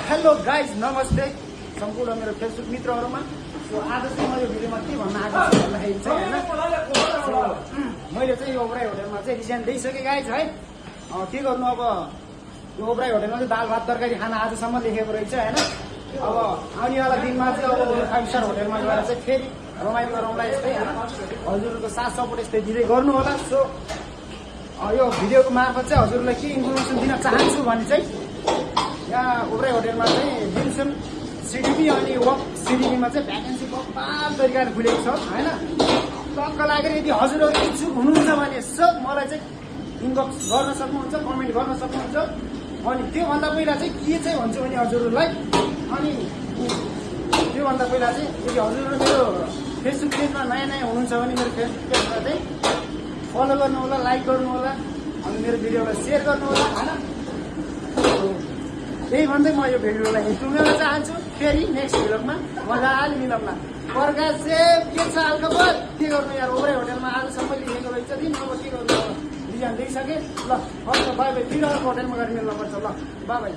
Hello guys नमस्ते सम्पूर्ण मेरो फेसबुक मित्रहरूमा। सो आज चाहिँ म यो भिडियोमा के भन्न आएको छु भन्दाखेरि चाहिँ होइन मैले चाहिँ यो ओब्राई होटलमा चाहिँ रिजाइन दिइसकेँ गाइज है। के गर्नु अब यो ओब्राई होटलमा चाहिँ दाल भात तरकारी खाना आजसम्म लेखेको रहेछ होइन। अब आउनेवाला दिनमा चाहिँ अब 5 स्टार होटलमा गएर चाहिँ फेरि रमाइलो गरौँला यस्तै होइन। हजुरहरूको साथ सपोर्ट यस्तै दिँदै गर्नु होला। सो यो भिडियोको मार्फत चाहिँ हजुरलाई के इन्फर्मेसन दिन चाहन्छु भने चाहिँ यहाँ ओब्राई होटलमा चाहिँ डिम्सन सिडिपी अनि वक सिडिपीमा चाहिँ भ्याकेन्सी बब्बाल तरिकाले खुलेको छ होइन। टक्क लागेर यदि हजुरहरू इच्छुक हुनुहुन्छ भने सब मलाई चाहिँ इनबक्स गर्न सक्नुहुन्छ, कमेन्ट गर्न सक्नुहुन्छ। अनि त्योभन्दा पहिला चाहिँ के चाहिँ भन्छु भने हजुरहरूलाई अनि त्योभन्दा पहिला चाहिँ यदि हजुरहरू मेरो फेसबुक पेजमा नयाँ नयाँ हुनुहुन्छ भने मेरो फेसबुक पेजमा चाहिँ फलो गर्नु होला, लाइक गर्नु होला, अनि मेरो भिडियोलाई सेयर गर्नु होला होइन। त्यही भन्दै म यो भिडियोलाई टुङ्गाउन चाहन्छु। फेरि नेक्स्ट भिडियोमा मजाले मिलाउँला। प्रकाश चाहिँ के छ हालखबर के गर्नु यार। ओब्राई होटलमा आजसम्म लेखेको रहेछ दिन अब के गर्नु, अब डिजाइन दिइसकेँ। ल बाई बाई, फेरि अर्को होटलमा गएर मिल्नुपर्छ। ल बाई बाई।